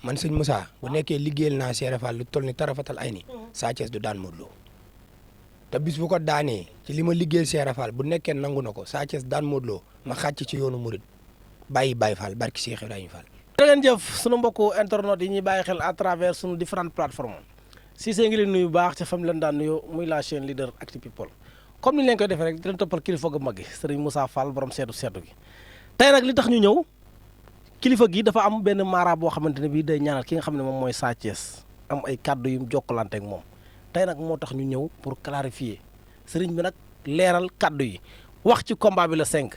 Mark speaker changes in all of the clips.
Speaker 1: man sëñ Moussa bu nekkee liggéeyal naa Cheikh Fall lu toll ni tarafatal ay ni Sa Thiès du daan Modou Lo te bis bu ko daanee ci li ma liggéeyal Cheikh Fall bu nekkee nangu na ko Sa Thiès daan Modou Lo ma xàcc ci yoonu murid bàyyi Baye Fall barki Cheikh Ibrahima Fall.
Speaker 2: da ngeen jëf sunu mbokku internet yi ñuy bàyyi xel à travers sunu différentes plateformes Cissé ngi leen nuyu baax ca fam leen daan nuyoo muy la chaîne leader Actu People comme ni leen koy defee rek di leen toppal kilifa gu mag gi Serigne Moussa Fall borom seetu gi tey nag li tax ñu ñëw kilifa gi dafa am benn mara boo xamante ne bii day ñaanal ki nga xam ne moom mooy Sa Thiès am ay kàddu yu mu jokkalante ak moom tey nag moo tax ñu ñëw pour clarifier Serigne bi nag leeral kàddu yi wax ci combat bi la 5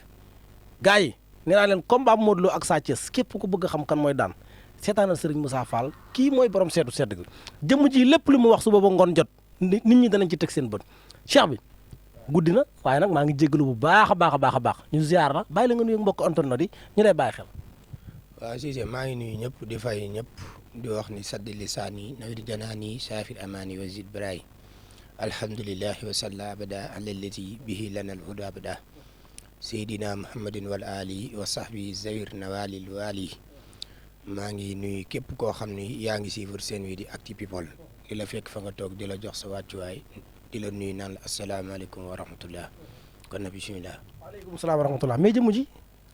Speaker 2: gars yi nee naa leen combat Modou Lo ak Sa Thiès képp ku bëgg a xam kan mooy daan seetaanal Serigne Moussa Fall kii mooy borom seetu gi jëmm ji lépp li mu wax suba ba ngoon jot nit ñi danañ ci teg seen bët cheikh bi guddi na waaye nag maa ngi jéggalu bu baax a baax ñu ziar la bàyyi la nga nuyu mbokk internet yi ñu lay bàyyi xel.
Speaker 1: waaw Cissé maa ngi nuyu ñëpp di fay ñëpp di wax ni saddi lisaani nawir janaani saafir amaani wa zid baraay alhamdulillahi wa salla abada ala allati bihi lana al huda abada seydina muhammadin wal ali wa sahbi zawir nawalil wali maa ngi nuyu képp koo xam ni yaa ngi suivre seen wi di Actu People di la fekk fa nga toog di la jox sa wàccuwaay di la nuyu naan la asalaamaaleykum wa rahmatullah kon na bisimilah.
Speaker 2: waaleykum salaam wa rahmatullah mais jëmm ji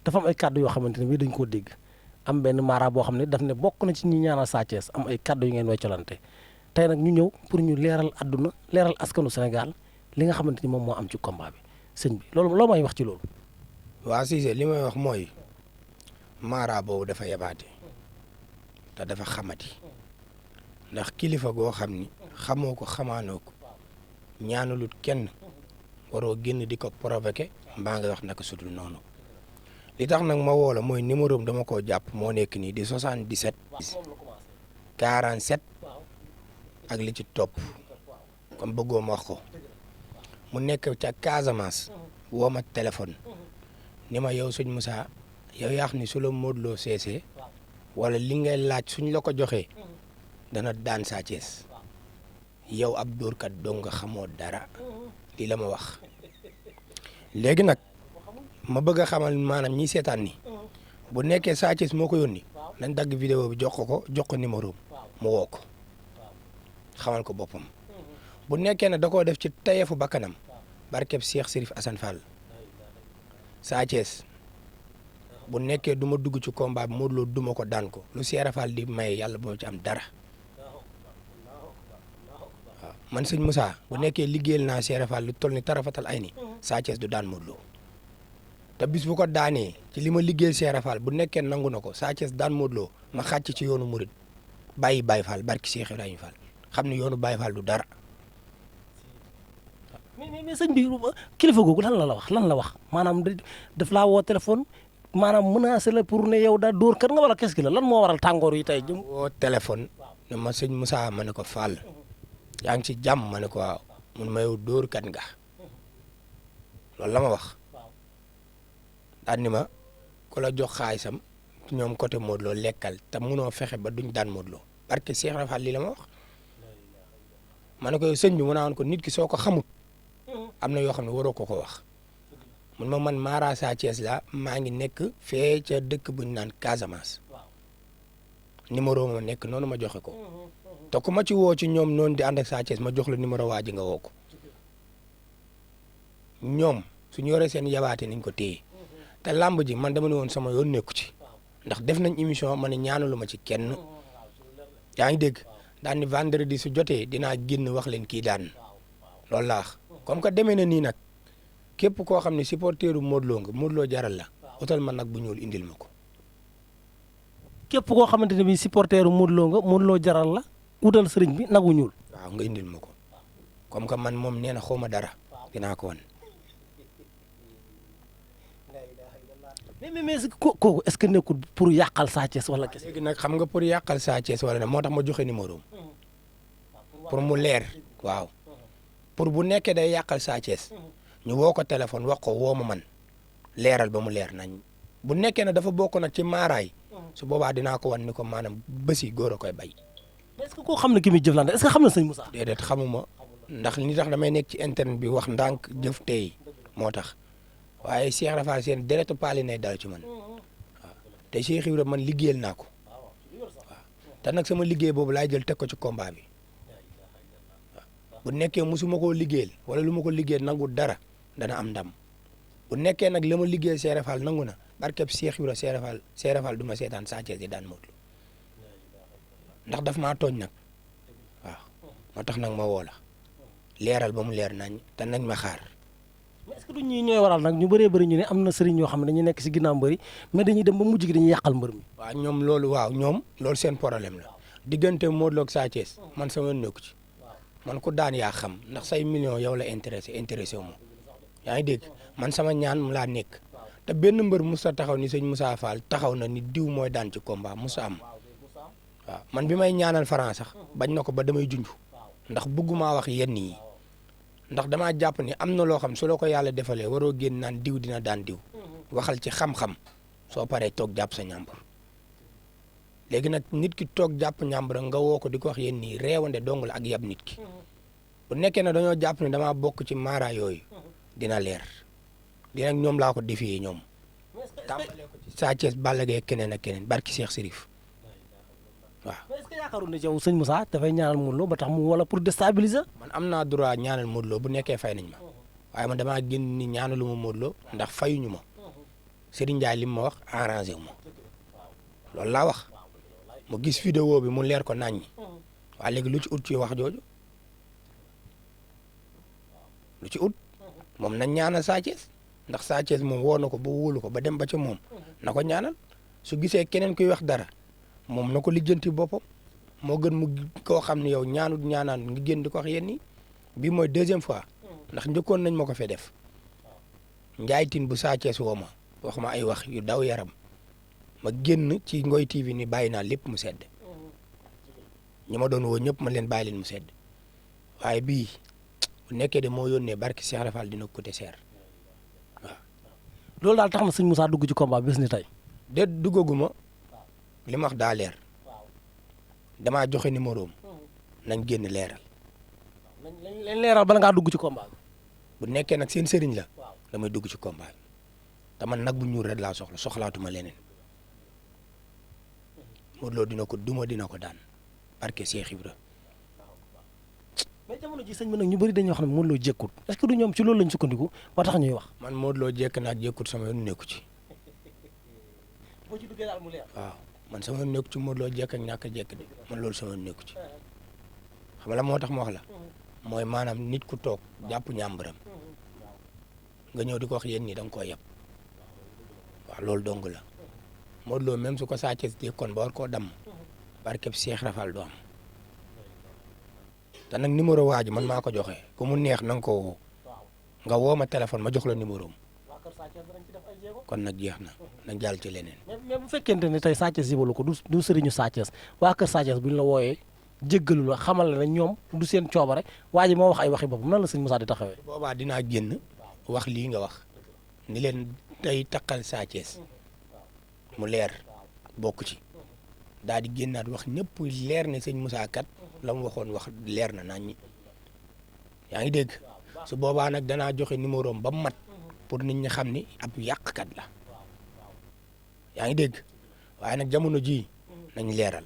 Speaker 2: dafa am ay kàddu yoo xamante ne bii dañ koo dégg am benn mara boo xam ne daf ne bokk na ci ñi ñaanal Sa Thiès am ay kàddu yu ngeen weccolante tey nag ñu ñëw pour ñu leeral àdduna leeral askanu Sénégal li nga xamante ni moom moo am ci combat bi sëñ bi loolu loo may wax ci loolu.
Speaker 1: waa Cissé li may wax mooy mara boobu dafa yabaate te dafa xamati ndax kilifa goo xam ni xamoo ko xamaanoo ko ñaanalut kenn waroo génn di ko provoqué mbaa nga wax naka sudul noonu li tax nag ma woo la mooy numéro dama koo jàpp moo nekk nii di 77 47 ak li ci topp comme bëggoo ma wax ko mu nekk ca Casamance woo ma téléphone ni ma yow sëñ Moussa yow yaa xam ni su la Modou Lo seesee wala li ngay laaj suñ la ko joxee dana daan Sa Thiès yow ab dóorkat dong nga xamoo dara lii la ma wax léegi nag ma bëgg a xamal maanaam ñi seetaan ni bu nekkee Sa Thiès moo ko yónni nañ dagg vidéo bi jox ko numéro mu woo ko xamal ko boppam bu nekkee ne da koo def ci tayeefu bakkanam barkeb Cheikh Sérif Assane Fall Sa Thiès bu nekkee du ma dugg ci combat bi Modou Lo duma ko daan ko lu Cheikh Fall di maye yàlla boo ci am dara waaw man sëñ Moussa bu nekkee liggéeyal naa Cheikh Fall lu toll ni tarafatal ay ni Sa Thiès du daan Modou Lo te bis bu ko daanee ci li ma liggéeyal Cheikh Fall bu nekkee nangu na ko Sa Thiès daan Modou Lo ma xàcc ci yoonu murid bàyyi Baye Fall barki Cheikh Ibrahima Fall xam ni yoonu Baye Fall du dara.
Speaker 2: mais sëñ bi kilifa googu lan la wax maanaam daf laa woo téléphone maanaam menacé la pour ne yow daal dóor kër nga wala qu'est-ce que la lan moo waral tàngoor yi tey jëm.
Speaker 1: woo téléphone ne ma sëñ Moussa ma ne ko Fall yaa ngi ci jàmm ma ne ko waaw mun ma yow dóor kat nga loolu la ma wax daan ni ma ku la jox xaalisam ñoom côté Modou Lo lekkal te munoo fexe ba duñ daan Modou Lo parce que Cheikh Fall lii la ma wax ma ne ko yow sëñ bi mu naan ko nit ki soo ko xamut am na yoo xam ne waroo ko wax mun ma man Mara Sa Thiès la maa ngi nekk fee ca dëkk buñ naan Casamance numéro ma nekk noonu ma joxe ko te ku ma ci woo ci ñoom noonu di ànd ak Sa Thiès ma jox la numéro waa ji nga woo ko ñoom suñu yoree seen yabaate nañ ko téye te làmb ji man dama ne woon sama yoon nekku ci ndax def nañ émission ma ne ñaanalu ma ci kenn yaa ngi dégg daan ni vendredi su jotee dinaa génn wax leen kii daan loolu laa wax comme que demee na nii nag képp koo xam ne supporteru Modou Lo nga Modou Lo jaral la utal ma nag bu ñuul indil ma ko.
Speaker 2: képp koo xamante ne bii supporteru Modou Lo nga Modou Lo jaral la utal sëriñ bi nagu ñuul.
Speaker 1: waaw nga indil ma ko comme que man moom nee na xaw ma dara dinaa ko wan.
Speaker 2: mais kooku est-ce que nekkul pour yàqal Sa Thiès wala kese.
Speaker 1: léegi nag xam nga pour yàqal Sa Thiès wala ne moo tax ma joxe numéro pour mu leer waaw pour bu nekkee day yàqal Sa Thiès ñu woo ko téléphone wax ko woo ma man leeral ba mu leer nañ bu nekkee ne dafa bokk nag ci maaraay su boobaa dinaa ko wan ni ko maanaam bési góor a koy bay.
Speaker 2: est-ce que koo xam ne ki muy jëflante est-ce que xam na sëñ Moussa.
Speaker 1: déedéet xamuma ndax li tax damay nekk ci internet bi wax ndànk jëf tey moo tax waaye Cheikh Rafa seen deretu paali nay dal ci man waaw te Cheikh Ibrahima man liggéeyal naa ko waaw te nag sama liggéey boobu laay jël teg ko ci combat bi bu nekkee musuma koo liggéeyal wala lu ma ko liggéeyal nangu dara dana am ndam bu nekkee nag la ma liggéey Seere Fall nangu na barkeb Cheikh Ibra Seere Fall du ma seetaan Sa Thiès di daan Modou Lo ndax daf maa tooñ nag waaw moo tax nag ma woo la leeral ba mu leer nañ te nañ ma xaar.
Speaker 2: mais est-ce que du ñii ñooy waral nag ñu bëree bëri ñu ne am na sëriñ yoo xam ne dañuy nekk si ginnaaw mbëri mais dañuy dem ba mujj gi dañuy yàqal mbër mi.
Speaker 1: waaw ñoom loolu seen problème la diggante Modou Lo ak Sa Thiès man sama nekku ci man ku daan yaa xam ndax say millions yow la intéressé wu ma yaa ngi dégg man sama ñaan mu laa nekk te benn mbër musa taxaw ni sëñ Moussa Fall taxaw na ni diw mooy daan ci combat musa am waaw man bi may ñaanal Franc sax bañ na ko ba damay junj ndax bëgguma wax yenn yi ndax damaa jàpp ni am na loo xam su la ko yàlla defalee waroo génn naan diw dina daan diw waxal ci xam-xam soo paree toog jàpp sa ñàmbur léegi nag nit ki toog jàpp ñàmbur nga woo ko di ko wax yenn nii réewande dong la ak yab nit ki bu nekkee ne dañoo jàpp ne damaa bokk ci maara yooyu dina leer dina ñoom laa ko défier ñoom tàmbalee ko ci Sa Thiès Balla Gaye keneen ak keneen barki Cheikh Sirif waaw.
Speaker 2: mais est-ce que yaakaaroon ne yow sëñ Moussa dafay ñaanal Modou Lo ba tax mu wala pour déstabiliser.
Speaker 1: man am naa droit ñaanal Modou Lo bu nekkee fay nañ ma waaye man damaa génn ni ñaanalu ma Modou Lo ndax fayuñu ma Serigne Ndiaye li ma wax arrangé wu ma loolu laa wax mu gis vidéo bi mu leer ko nañ ñi waaye léegi lu ci ut ci wax jooju lu ci ut moom nañ ñaanal Sa Thiès ndax Sa Thiès moom woo na ko ba wóolu ko ba dem ba ca moom na ko ñaanal su gisee keneen kuy wax dara moom na ko lijjanti boppam moo gën mu koo xam ne yow ñaanut ñaanaan nga génn di ko wax yéen nii bii mooy deuxième fois ndax njëkkoon nañ ma ko fee def Ndiaye Tine bu Sa Thiès woo ma wax ma ay wax yu daw yaram ma génn ci Ngoy TV ni bàyyi naa lépp mu sedd ñi ma doon woo ñëpp ma leen bàyyi leen mu sedd waaye bii bu nekkee de moo yónnee barki Cheikh Rafal dina ko coûter cher waaw.
Speaker 2: loolu daal tax na sëñ Moussa dugg ci combat bés ni tey.
Speaker 1: déet duggaguma li ma wax daa leer damaa joxe numéro am nañ génn leeral.
Speaker 2: nañ leeral bala ngaa dugg ci combat bi.
Speaker 1: bu nekkee nag seen sëriñ la damay dugg ci combat bi te man nag bu ñuul rek laa soxlaatuma leneen Modou Lo dina ko duma dina ko daan barke Cheikh Ibra.
Speaker 2: mais jamono ji sëñ bi nag ñu bëri dañuy wax ne Modou Lo jékkut est-ce que du ñoom ci loolu lañ sukkandiku ba tax ñuy wax.
Speaker 1: man Modou Lo jékk naag jékkut sama yoon nekku ci.
Speaker 2: boo ci duggee daal mu leer.
Speaker 1: waaw man sama yoon nekku ci Modou Lo jékk ak ñàkk a jékk de man loolu sama yoon nekku ci xam nga la moo tax ma wax la mooy maanaam nit ku toog jàpp ñàmbaram nga ñëw di ko wax yéen ñi da nga koo yeb waaw loolu dong la Modou Lo même su ko Sa Thiès jékkoon ba war koo damm barkeb Cheikh Rafal du am te nag numéro waa ji man maa ko joxe ku mu neex na nga ko woo nga woo ma téléphone ma jox la numéro am kon nag jeex na nañ jàll ci leneen.
Speaker 2: mais bu fekkente ne tey Sa Thiès yibalu ko du sëriñu Sa Thiès waa kër Sa Thiès bu ñu la wooyee jéggalu la xamal la ne ñoom du seen cooba rek waa ji moo wax ay waxi boppam nan la sëñ Moussa di taxawee.
Speaker 1: boobaa dinaa génn wax lii nga wax ni leen tey takkal Sa Thiès mu leer bokk ci daal di génnaat wax ñëpp leer ne sëñ Moussa kat la mu waxoon wax leer na nañ ñi yaa ngi dégg su boobaa nag danaa joxe numéro am ba mu mat pour nit ñi xam ni ab yàqkat la yaa ngi dégg waaye nag jamono jii nañ leeral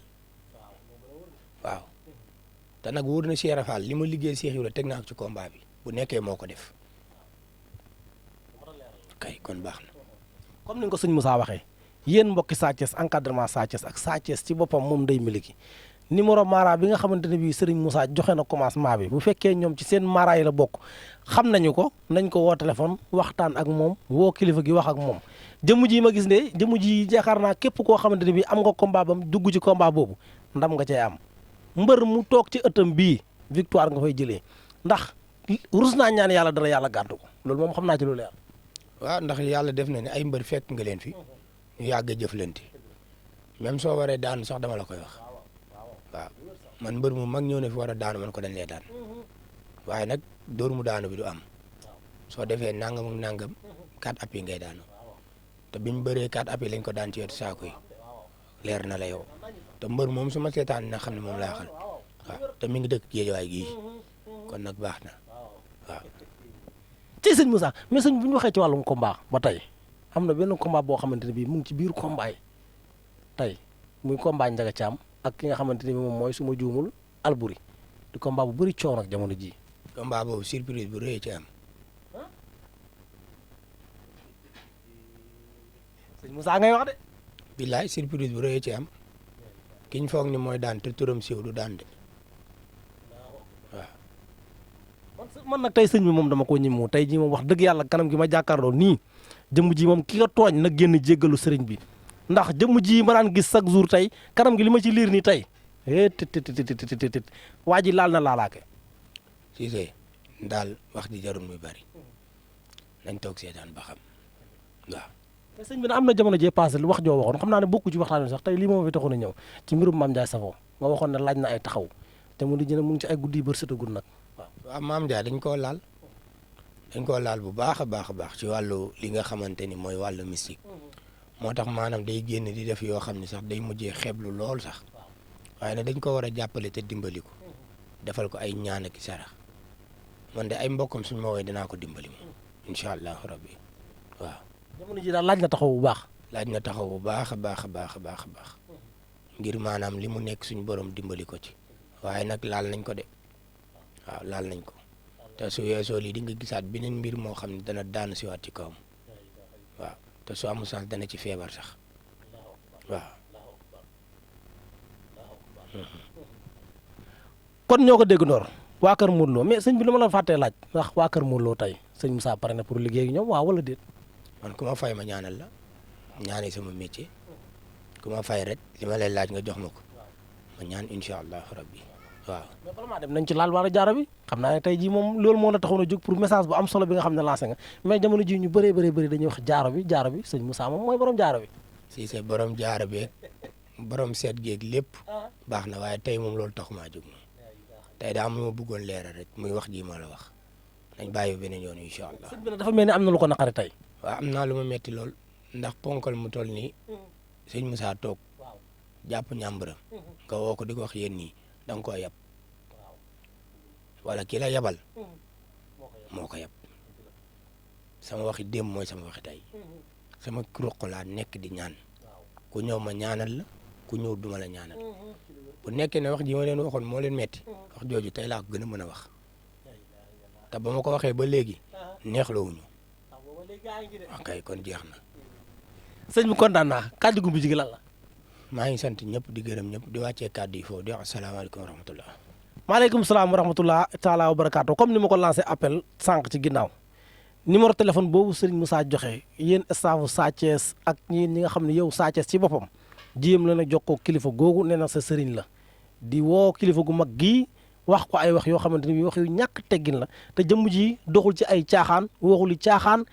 Speaker 1: waaw te nag wóor na Cheikh Rafal li ma liggéey Cheikh Ibra teg naa ko ci combat bi bu nekkee moo ko def kay kon baax na.
Speaker 2: comme ni nga ko sëñ Moussa waxee yéen mbokki Sa Thiès encadrement Sa Thiès ak Sa Thiès ci boppam moom day miliki numéro mara bi nga xamante ne bii Serigne Moussa joxe na commencement bi bu fekkee ñoom ci seen mara yi la bokk xam nañu ko nañ ko woo téléphone waxtaan ak moom woo kilifa gi wax ak moom jëmm ji ma gis ne jëmm ji yaakaar naa képp koo xamante ne bii am nga combat bam dugg ci combat boobu ndam nga cay am mbër mu toog ci ëttam bii victoire nga fay jëlee ndax rus naa ñaan yàlla dara yàlla gàddu ko loolu moom xam naa ci lu leer.
Speaker 1: waaw ndax yàlla def na ne ay mbër fekk nga leen fi ñu yàgg a jëflante même soo waree daanu sax dama la koy wax waaw man mbër mu mag ñëw ne fi war a daanu man ko dañ lay daan waaye nag dóor mu daanu bi du am soo defee nangam ak nangam 4 appuis ngay daanu te biñ bëree 4 appuis lañ ko daan ci wetu saako yi leer na la yow te mbër moom su ma seetaan na xam ne moom laa xal waaw te mi ngi dëkk Géejawaay gii kon nag baax na waaw.
Speaker 2: ci sëñ Moussa mais sëñ bu ñu waxee ci wàllum combat ba tey am na benn combat boo xamante ne bii mu ngi ci biir combat yi tey muy combat Ndiaga Thiam ak ki nga xamante ni moom mooy su ma juumul Alboury di combat bu bëri coow nag jamono ji
Speaker 1: combat boobu surprise bu rëy ci am.
Speaker 2: sëñ Moussa ngay wax de.
Speaker 1: billaay surprise bu rëy ci am kiñ foog ni mooy daan te turam siiw du daan de waaw.
Speaker 2: man nag tey sëñ bi moom dama ko ñëmmu tey jii moom wax dëgg yàlla kanam gi ma jàkkaarloo nii jëmm ji moom ki nga tooñ nag génn jéggalu sëriñ bi ndax jëmm ji ma daan gis chaque jour tey kanam gi li ma ci liir nii tey tit waa ji laal na laalaake.
Speaker 1: Cissé daal wax ji jarul muy bari nañ toog seetaan ba xam waaw.
Speaker 2: mais sëñ bi na am na jamono jee passé wax joo waxoon xam naa ne bokku ci waxtaan bi sax tey lii moo fi taxoon a ñëw ci mbirum Mame Ndiaye Savon nga waxoon ne laaj na ay taxaw te mu di jëne mu ngi ci ay guddi yu bër sëtagul nag waaw.
Speaker 1: waaw Mame Ndiaye dañ koo laal bu baax a baax ci wàllu li nga xamante ni mooy wàllu mystique moo tax maanaam day génn di def yoo xam ne sax day mujjee xeeblu lool sax waaye nag dañ ko war a jàppale te dimbali ko defal ko ay ñaan ak sarax man de ay mbokkam suñu ma woowee dinaa ko dimbali moom incha allahu rabbi waaw.
Speaker 2: jamono ji daal laaj na taxaw bu baax.
Speaker 1: laaj na taxaw bu baax a baax ngir maanaam li mu nekk suñu borom dimbali ko ci waaye nag laal nañ ko de waaw laal nañ ko te su weesoo lii di nga gisaat beneen mbir moo xam ne dana daanu siwaat ci kawam waaw te su amul sens dana ci feebar sax waaw.
Speaker 2: kon ñoo ko dégg ndoor waa kër Modou Lo mais sëñ bi lu ma la fàttee laaj ndax waa kër Modou Lo tey sëñ Moussa pare na pour liggéey ak ñoom waaw wala déet.
Speaker 1: man ku ma fay ma ñaanal la ñaanee sama métier ku ma fay rek li ma lay laaj nga jox ma ko ma ñaan incha allahu rabbi waaw.
Speaker 2: mais bala maa dem nañ ci laal wala jaaro bi xam naa ne tey jii moom loolu moo la taxoon a jóg pour message bu am solo bi nga xam ne lancé nga mais jamono ji ñu bëree dañuy wax jaaro bi sëñ Moussa moom mooy borom jaaro bi.
Speaker 1: si c'est borom jaaro bi borom seet geeg lépp baax na waaye tey moom loolu taxumaa jóg moom tey daa am lu ma bëggoon leeral rek muy wax ji ma la wax nañ bàyyi beneen yoon incha allah.
Speaker 2: sëñ bi nag dafa mel ni am na lu ko naqari tey.
Speaker 1: waaw am naa lu ma metti lool ndax ponkal mu toll nii sëñ Moussa toog jàpp ñàmbaram nga woo ko di ko wax yéen nii da nga koo yab wala ki la yabal moo ko yab sama waxi démb mooy sama waxi tey sama ruq laa nekk di ñaan ku ñëw ma ñaanal la ku ñëw duma la ñaanal bu nekkee ne wax ji ma leen waxoon moo leen metti wax jooju tey laa ko gën a mën a wax te ba ma ko waxee ba léegi neexlawuñu ok kon jeex na.
Speaker 2: sëñ bi kontaan naa kàddu gu mujj gi lan la.
Speaker 1: maa ngi sant ñëpp di gërëm ñëpp di wàccee kàddu yi foofu di wax asalaamaaleykum wa rahmatullah.
Speaker 2: maaleykum salaam wa rahmatullah taala wa barakaatu comme ni ma ko lancé appel sànq ci ginnaaw numéro téléphone boobu Serigne Moussa joxe yéen staffu Sa Thiès ak ñi nga xam ne yow Sa Thiès ci boppam jéem la na jokkoo kilifa googu nee na sa sëriñ la di woo kilifa gu mag gii wax ko ay wax yoo xamante ni wax yu ñàkk teggin la te jëmm ji doxul ci ay caaxaan waxul caaxaan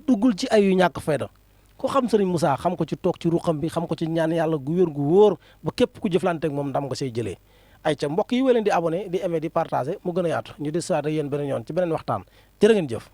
Speaker 2: duggul ci ay yu ñàkk fayda ko xam Serigne Moussa xam ko ci toog ci ruqam bi xam ko ci ñaan yàlla gu wér gu wóor ba képp ku jëflanteeg moom ndam nga say jëlee ay ca mbokk yi wéy leen di abonné di aimé di partagé mu gën a yaatu ñu di saata yéen beneen yoon ci beneen waxtaan jërë ngeen jëf